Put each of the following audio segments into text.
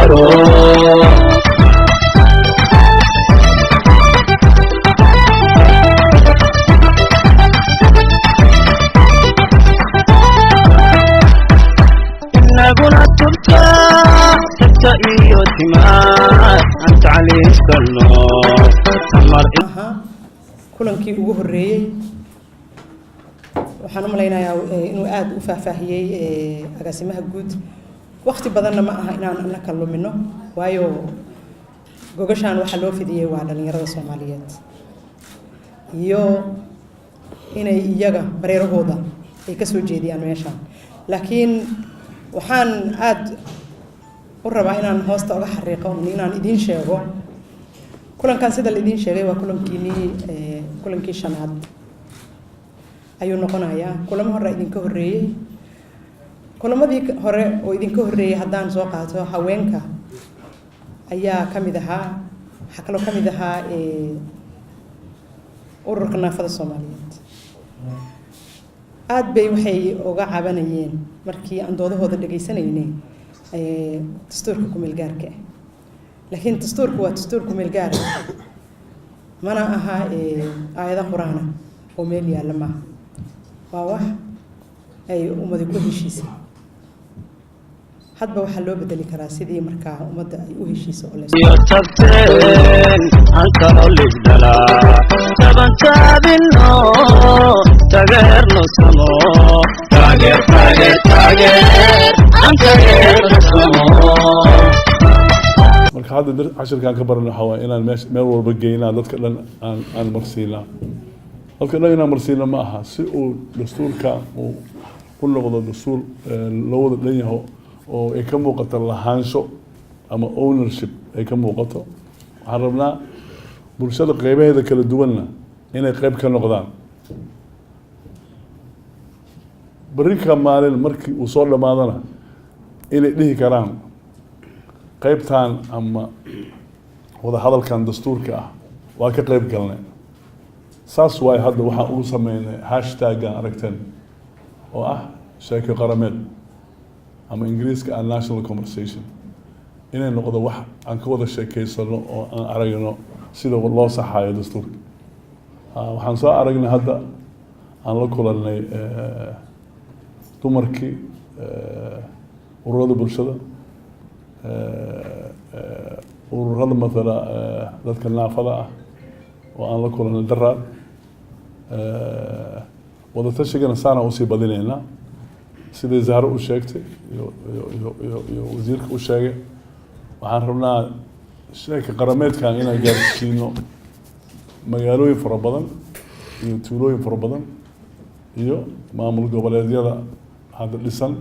Karo. Inaguna tubta tagta iyo timaad aan tacliinsano tamar. Ahaa kulankii ugu horreeyey, waxaan u malaynayaa inuu aada u faahfaahiyey agaasimaha guud. Waqti badanna ma aha inaan annaka lumino, waayo gogashaan waxaa loo fidiyey waa dhallinyarada Soomaaliyeed iyo inay iyaga bareerahooda ay ka soo jeediyaan meeshaan. Laakiin waxaan aada u rabaa inaan hoosta uga xariiqo, inaan idiin sheego kulankan sida la idiin sheegay waa kulankiinii, kulankii shanaad ayuu noqonayaa. Kulamo hore idinka horreeyey, kulamadii hore oo idinka horreeyey haddaan soo qaato, haweenka ayaa ka mid ahaa. Waxaa kaloo ka mid ahaa Ururka Naafada Soomaaliyeed. Aada bay waxay uga cabanayeen markii aan doodahooda dhegaysanaynay dastuurka kumeel gaarka ah. Laakiin dastuurku waa dastuur kumeel gaara, mana aha aayado Qur-aana oo meel yaalla maaha. Waa wax ay ummadi ku heshiisay. Hadba waxaa loo bedeli karaa sidii markaa ummadda ay u heshiiso oo leys Iyo tabteen aan kaloo libdhalaa tabantaabino, tageerno samo, taageer taageer taageer aan tageerno samo. Marka hadda cashirkaan ka baran waxaa waaye inaan meesha meel walba geynaa, dadka dhan aan marsiinaa. Dadka dhan inaan marsiina ma aha, si uu dastuurka uu u noqdo dastuur loo wada dhan yaho oo ay ka muuqato lahaansho ama ownership ay ka muuqato. Waxaan rabnaa bulshada qeybaheeda kala duwanna inay qeyb ka noqdaan. Berrika maalin markii uu soo dhammaadana inay dhihi karaan qeybtan ama wadahadalkan dastuurka ah waa ka qeyb galnay. Saas waaye. Hadda waxaan ugu sameynay hashtaggan aragteen oo ah sheeko qarameed ama Ingiriiska ah national conversation, inay noqdo wax aan ka wada sheekeysano oo aan aragno sida loo saxayo dastuurka. Waxaan soo aragnay hadda aan la kulanay dumarkii, ururada bulshada, ururada matala dadka naafada ah oo aan la kulanay daraad. Wadatashigana saana usii badinaynaa, sidai Zahro u sheegtay iyo wasiirka u sheegay. Waxaan rabnaa sheeka qarameedkan inaan gaarsiino magaalooyin fara badan iyo tuulooyin fara badan iyo maamul goboleedyada hadda dhisan.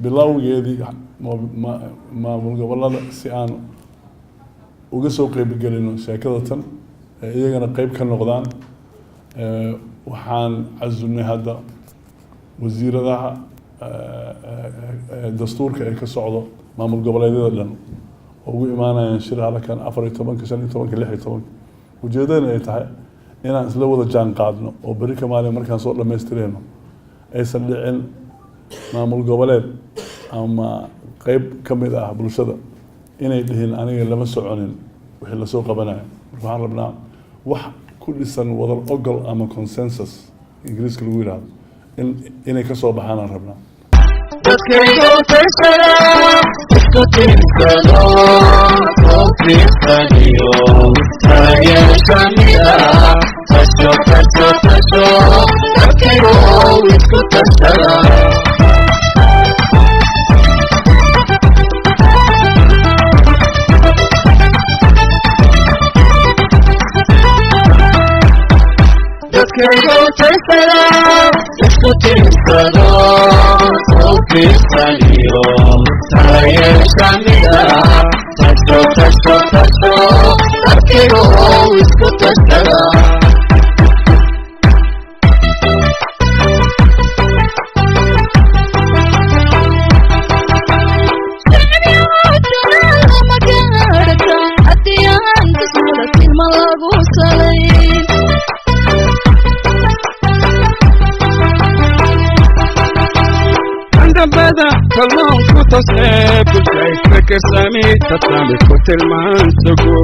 Bilowgeedii maamul gobolada si aan uga soo qeybgelino sheekada tan ee iyagana qeyb ka noqdaan. Waxaan casumnay hadda wasiiradaha dastuurka ee ka socdo maamul goboleedyada dhan oo ugu imaanayaan shir halkan 14-ka, 15-ka, 16-ka. Ujeedadana ay tahay inaan isla wada jaan qaadno oo berri ka maalin markaan soo dhamaystirayno aysan dhicin maamul goboleed ama qeyb ka mid ah bulshada inay dhihin aniga lama soconin wixii lasoo qabanayo. Marka waxaan rabnaa wax ku dhisan wadar ogol ama consensus Ingiriiska lagu yidhahdo inay ka soo baxaan aan rabnaa. Dadkaygu tashada, isku tiirsado oo tiirsaniyo taageersamida. Tasho, tasho, tasho, dadkaygu isku tashada. Dadkaygu tashada, isku tiirsado oo tiirsaniyo taageersamida. Tasho, tasho, tasho, dadkaygu isku tashada. Haddii aan tusmada tilma lagu salayn. Andabada. Tashada tolmoon ku tosnee, bulshay fekersami, tadsami ku tilmaansugu.